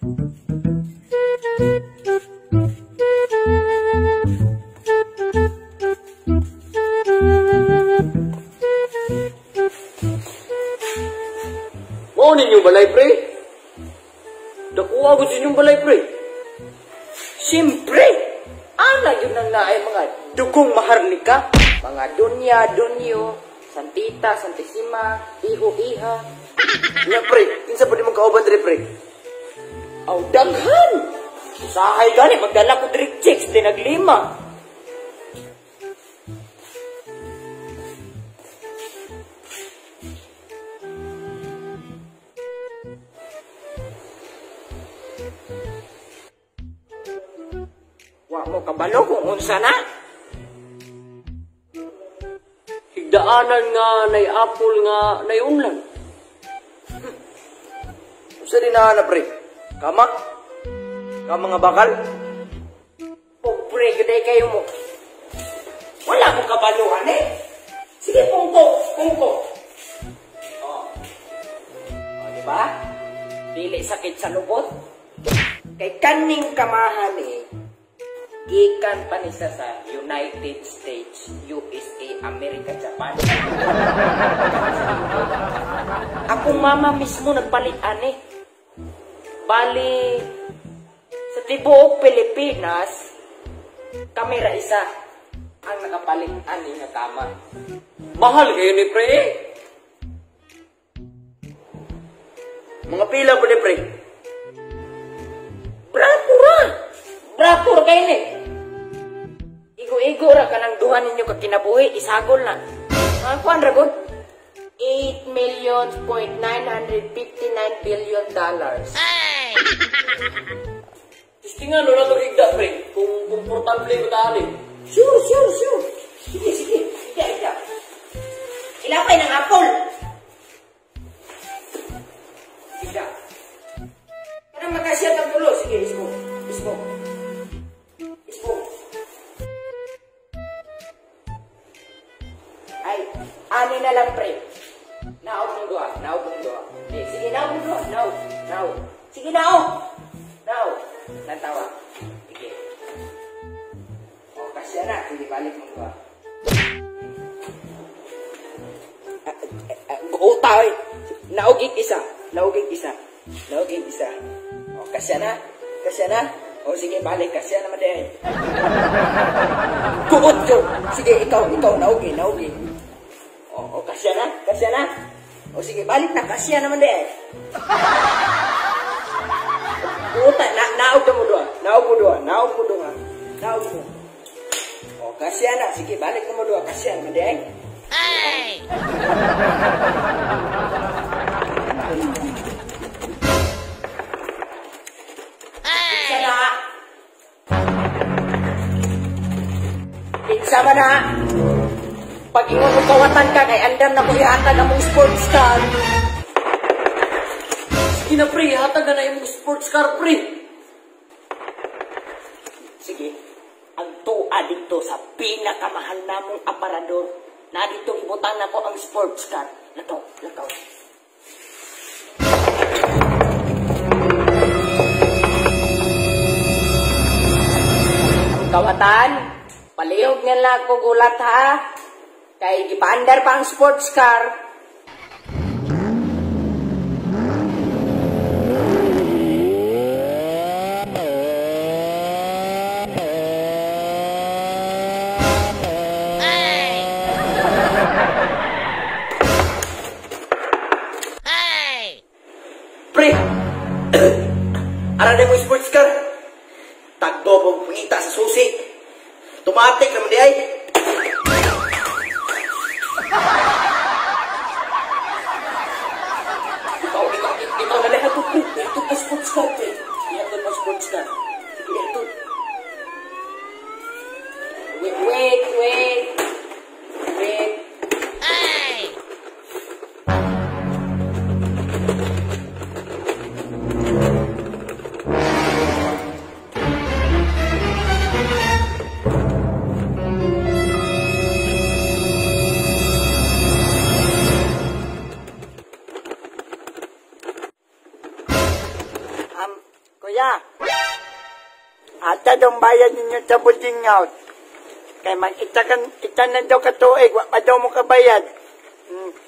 Mao ninyo balay, pre? Dakuha ko sa inyong balay, pre. Siyempre, ana yun ang naay mga dugong maharlika. Mga dunya, dunyo, santita, santisima, iho, iha. Nya, pre, kinsa pa di mong kauban diri, pre? Aw, daghan! Usahay gani, magdala ko diri chicks, di naglima. Wa mo kabalo kung unsa na. Higdaanan nga nay apple nga nay unlan. Unsa din na, pre? Kama? Kama nga bakal? Pobre gud kayo mo. Wala mo kabaluhan eh. Sige, pungko, pungko. Oh. Oh, di ba? Dili sakit sa lubot. Kay kaning kamahan eh. Gikan pa ni sa United States, USA, America, Japan. Akong mama mismo nagpalit ani. Bali, sa tibuok Pilipinas, kami ra isa ang nakapalit ani nga kama. Mahal kayo ni pre eh. Mga pila po ni pre. Brato ra! Brato ra kayo ni. Igo-igo ra ka ng duha ninyo ka kinabuhi, isagol na. Mga kuan ra gud? $8.959 billion. Ay! Tistingan no na itong higda, pre. Kung komportable ko taan eh. Sure, sure, sure. Sige, sige. Higda, higda. Ilapay ng apple. Higda. Parang makasyat ang tulo. Sige, ismo. Ismo. Ismo. Ay, ani na lang, pre. Naog mong duha. Naog mong duha. Eh, sige, naog mong duha. Naog. Naog. Sige, naog. Naog. Natawa. Sige. O, kasya na. Sige, balik mong duha. Uta, eh. Naogig isa. Naogig isa. Naogig isa. O, kasya na. Kasya na. O, sige, balik. Kasya naman din. Kuot ko. Sige, ikaw, ikaw. Naogi, naogi. O, kasya na. Kasya na. O, sige, balik na. Kasya naman din. Uta, naog na mo doon. Naog mo doon. Naog mo doon. Naog mo. O, kasya na. Sige, balik na mo doon. Kasya naman din. Ay! Kinsa na? Kinsa man na? Pag ingon mo kawatan ka, kay andam na ko ihatag among sports car. Sige na, pre. Hatag na imong sports car, pre. Sige. Ang tuwa dito sa pinakamahal namong aparador. Na dito ibutang na ko ang sports car. Lakaw, lakaw. Kawatan, palihog nga lang ko gulat ha. Kay gipaandar pa ang sports car. Ay! Ay! Pre! Ara na mo sports car. Tagdo pong pangita sa susi. Tumatik naman di ay. Ikaw, ikaw, ikaw na lahat ito, pre. Ito ang sports car, pre. Ito ang sports car. Sige, ito. Wait, wait, wait. Wait. Ay! Kuya, ata daw bayad ninyo sa boarding house. Kay mag ita na daw katuig, wa pa daw mo kabayad.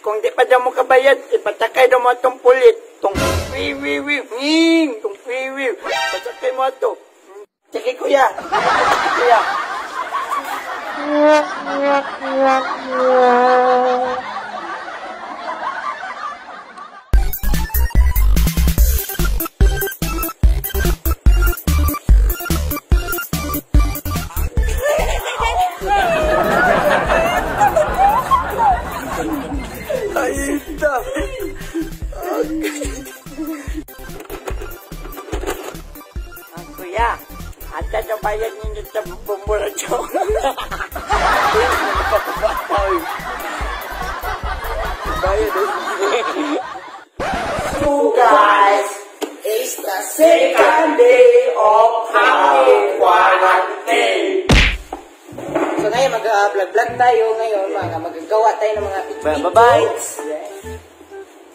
Kung di pa daw mo kabayad, ipatakay daw mo atong pulit. Tong wi wi wi, wing, tong wi wi. Patakay mo ato. Sige kuya, sige kuya. Ay, ta. Kuya, ata daw bayad ninyo sa bumburadyo. Bayad eh. So guys, it's the second day of happy quarantine. So ngayon, mag-vlog-vlog tayo ngayon, mga magagawa tayo ng mga Bye-bye.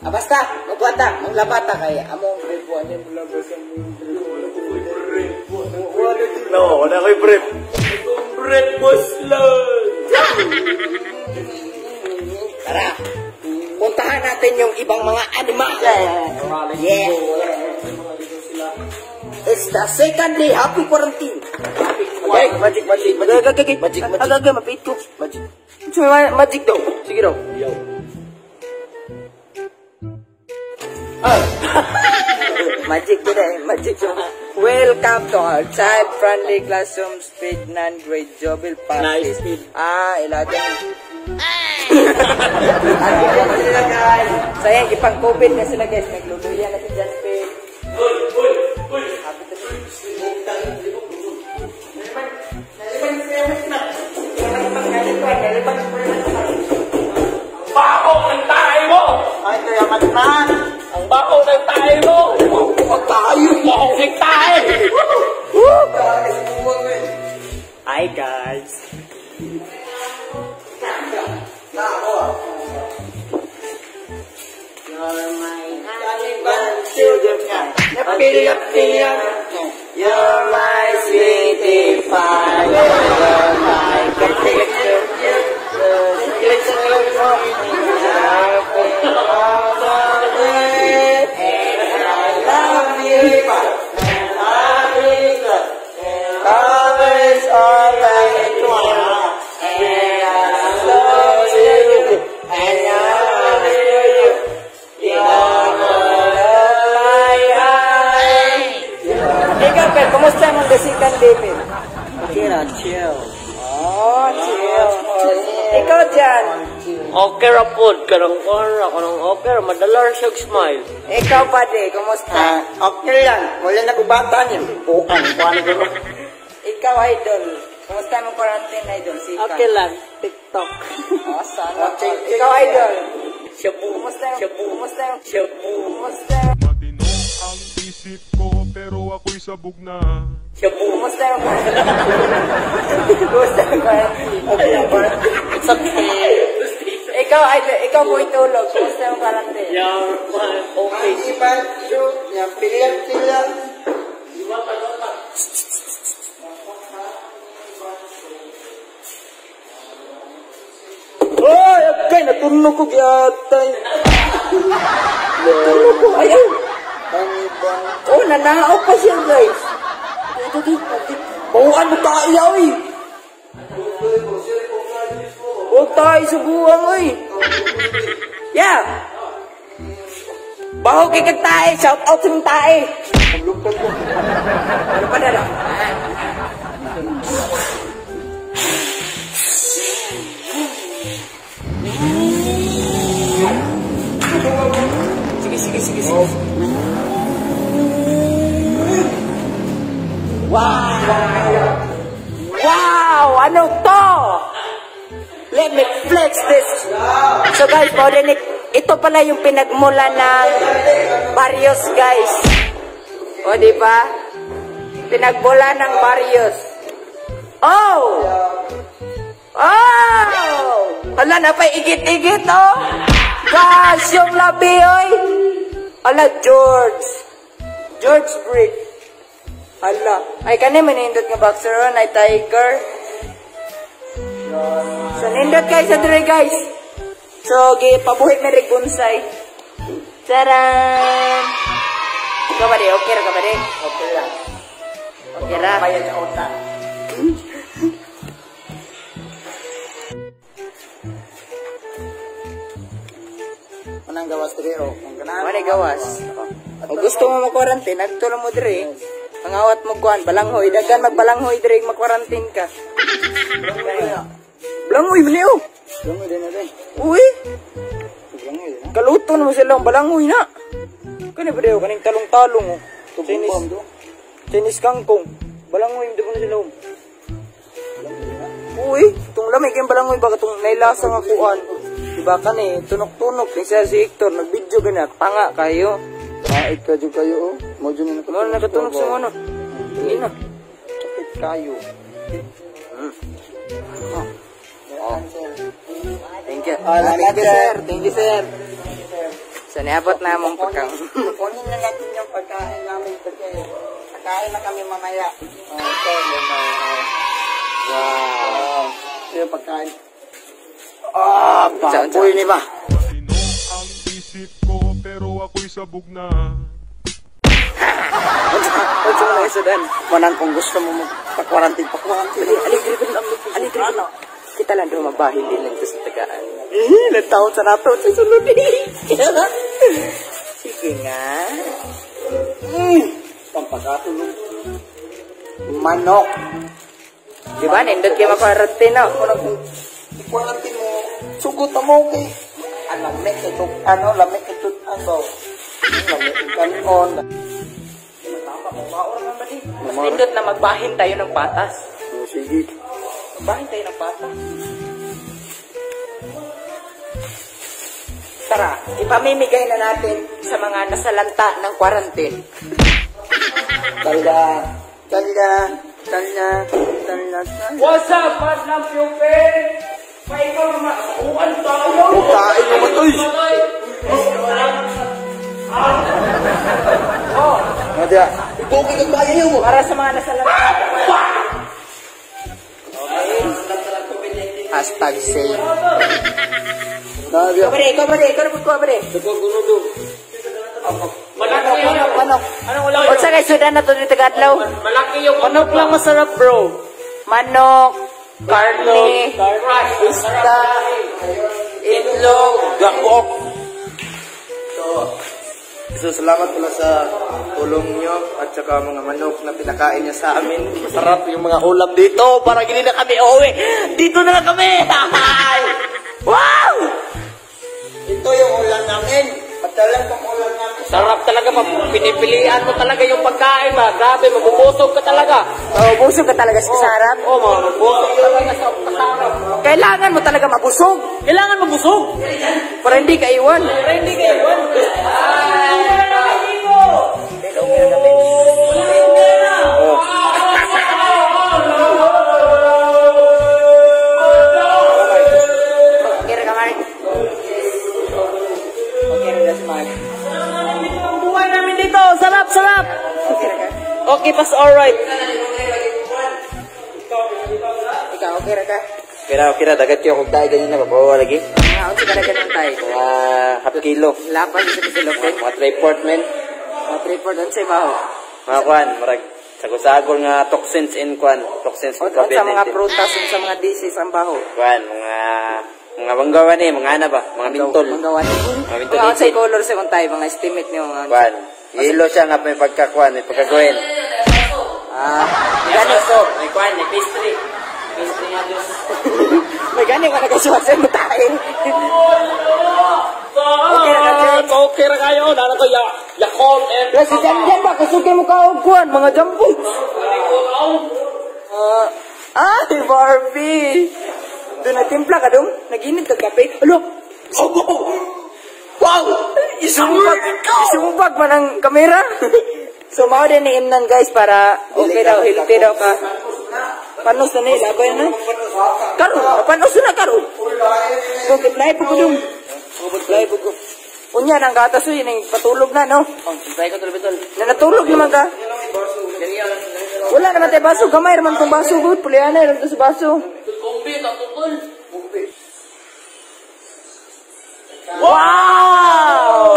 Ah, basta, magwata, maglabata kay among brief one yung labas ang brief. No, wala ko'y brief. Brief mo lang. Tara, puntahan natin yung ibang mga animal. Yeah. It's the second day, happy quarantine. Okay, magic, magic, magic. Magic, Magic, magic. Agad, mapit ko. Magic. Magic daw. Sige daw. Yo. Magic ko eh. Magic. Welcome to our child-friendly classroom speed non-grade Jovel practice. Nice speed. Ah, ilagan. Hey! Ano sila guys? So ayan, ipang-COVID na sila guys. Nagluluya na si John Speed. Happy to Baho ng tayo mo! Ay, kuya Matman. Ang baho ng tayo mo! Huwag tayo! Baho ng tayo! Hi guys. You're my You're my sweetie pie. You're my And I love you. Always all I want. And I love you. And I love you. You're my eye. Ikaw, Per, kumusta ang second day, Per? Okay na, chill. Oh, chill. Ikaw, Jan. Okay ra pod, kanang ora, kanang okay ra, madala ra siya og smile. Ikaw, Pade, kumusta? Ah, okay lang. Wala na kubata niya. Bukan, bukan na gano'n. Ikaw, Idol. Kumusta ang quarantine, Idol? Sika. Okay lang, TikTok. Oh, sana. Okay, Ikaw, Idol. Shabu, Kumusta yung... shabu, Kumusta yung... shabu, Kumusta yung... Matino ang isip ko pero ako'y sabog na. shabu. Kumusta yung... Kumusta yung quarantine? Okay lang, it's okay. Ikaw, Idol. Ikaw, Boy Tulog. Kumusta yung quarantine? You're my okay. Iban, shoot, niya, pilihan, pilihan. Oy, okay, natunog ko gyatay. Tulog ko. Ayun. Oh, nanaog pa siya, guys. Bawaan mo tayo, oy. Huwag tayo sa buwang, oy. Yeah. Baho kay kag tae. Shout out sa mong tae. Ano pa na lang? Sige, sige, sige, sige. Wow! Wow! Ano to? Let me flex this. So guys, ito pala yung pinagmula ng Barrios, guys. O, di ba? Pinagmula ng Barrios. Oh! Oh! Hala, napay igit-igit, oh! Gosh, yung labi, oy! Hala, George. George Brick. Ala. Ay, kani manindot nga boxer, oh, na tiger. So, nindot kayo sa dire, guys. So, pabuhi mi rig bonsai. Taran! Ikaw ba di? Okay ra ka ba di? Okay lang. Okay ra. Bayad sa utang. Anong gawas dire oh? Kung ganahan Ano gawas? O gusto mo mag-quarantine, nagtulong mo dire. Ang awat mo kuan, balanghoy, daghan magbalanghoy dire mag-quarantine ka. Balanghoy man niyo. Balanghoy din na rin. Uy, Balanghoy din na. kaluto na mo sila ang balanghoy na. Kani ba dayo kaning talong-talong oh. Chinese, Chinese kangkong. Balanghoy di ba na sila oh. Uy, itong lamig yung balanghoy baka itong nailasa nga kuan. Diba kani, tunok-tunok ni siya si Hector, nag-video gana, tanga kayo. Mait ka dyan kayo oh. Mo dyan na Mo na nakatunog sa ano. Hindi na. Sakit kayo. Oh. Thank you. Ah, Thank you, sir. sir. Thank you, sir. So, niabot na mong pagkang. Kunin na natin yung pagkain namin kasi kakain na kami mamaya. Oh, ito, yun, oh. Wow. Ito yung pagkain. Ah, baboy ni ba? Matino ang isip ko pero ako'y sabog na. Unsa man ang sudan? Manang kung gusto mo magpa-quarantine, pa-quarantine. Ali, ali, ali, ali. Kita lang daw mabahin din lang sa tagaan. Eh, nagtaon sa nato sa sulod. Sige nga. Pampakatulog. Manok. Diba, nindot kayo ma-quarantine, no? Manang kung i-quarantine mo, sugot na mo kay lamig ito, ano, lamig ito, ano, lamig kanon. Mas nindot na magbahin tayo ng patas. Oh, sige. Magbahin tayo ng patas. Tara, ipamimigay na natin sa mga nasalanta ng quarantine. Tala, tala, tala, tala, tala. What's up, Madlang Pupil? Paikaw naman, uwan tayo! Kain naman, uy! Nadia, ibukid ang bayan mo. Para sa mga nasalanta. Okay. Hashtag save. Nadia, Ikaw ba ikaw ba ikaw na ko ba Malaki yung Manok. Anong ulam? Unsa kay sudan na to dito kadlaw? Malaki yung Manok lang masarap, bro. Manok, karne, isda, itlog. Gakbok! So, salamat pala sa tulong nyo at saka mga manok na pinakain niya sa amin. Masarap yung mga ulam dito. Parang hindi na kami uuwi. Dito na lang kami! Wow! Ito yung ulam namin. Madalang pang ulam namin. Sarap talaga, pinipilian mo talaga yung pagkain ba? Grabe, mabubusog ka talaga. Mabubusog ka talaga sa sarap. Oo, mabubusog talaga sa kasarap. Kailangan mo talaga mabusog. Kailangan mabusog. Para hindi ka iwan. Para hindi ka iwan. Okay ra ka, Mark? Okay ra si Mark. Ang buhay namin dito. Sarap, sarap. Okay ra ka? Okay, pas alright. Ikaw, okay ra ka? Kira, kira, dagat kayo kung tayo ganyan na, babawa lagi. Mga unsa ka na ganun tayo? Mga half kilo. Lapas sa kisilopin. Mga 3/4 men. Mga 3/4 unsay baho? Mga kwan, marag sagol-sagol nga toxins in kwan. Toxins in Unsa mga COVID-19. prutas, unsa mga disease ang baho? Kwan, mga banggawan eh, mga ana ba? Mga mintol. Manggawan. Mga mintol. Mga unsay color sa imong tayo, mga estimate niyo mga Kwan. Yellow siya nga may pagkakwan, may pagkagawin. Ah, gani so, may kwan, may pastry. Pastry nga Diyos. May gani ka nagasuwa sa imong tayo. Okay ra ka, James. Okay ra kayo. Nana ko, Yakult and... Kasi dyan dyan ba, kasugay mo ka og kuwan, mga jambut. Ay, Barbie! Doon na timpla ka dong, naginit ka kape. Alo! Obo! Wow! Isumubag man ang kamera. So, mao din ni Imnan guys para okay daw, healthy daw ka. Panos na ni, labay na. Karon, panos na karon. Bukit lahi po ko dong. Lahi po ko. Unya nang gatas uy, ning patulog na no. Try ko tuloy, tol. Na natulog naman ka. Wala naman tayo baso. Gamay naman tong baso. Good. Pulihan na to sa baso. Kumbi, tatutol. Wow!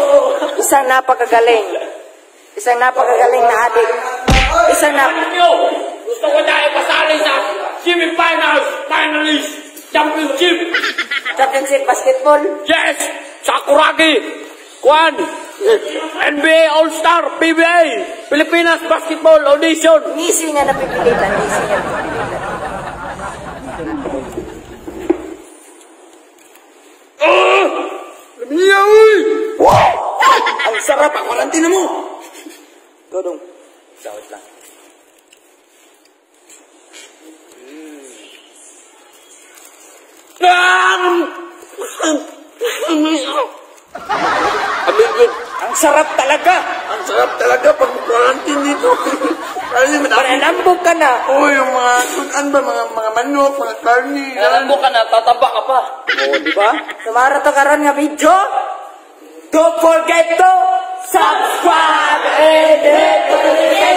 Isang napakagaling. Isang napakagaling na adik. Isang nap... Nyo! Gusto ko tayo pasali sa semifinals, finalist, championship. Championship basketball. Yes! Sakuragi! Kwan! NBA All-Star, PBA, Pilipinas Basketball Audition. Ngisi nga napipilitan. Ngisi nga napipilitan. Lamiya, uy! Wow! Ang sarap! Ang quarantine mo! Godong. Sawit lang. Amazing. Ang sarap talaga. Ang sarap talaga pag quarantine dito. Kasi madami. Panalambog ka na. Oh, yung mga sudan ba, mga manok, mga karne. Nalambo ka na, tataba ka pa. Oo, di ba? Sumara to karon nga video. Don't forget to subscribe and hit the notification.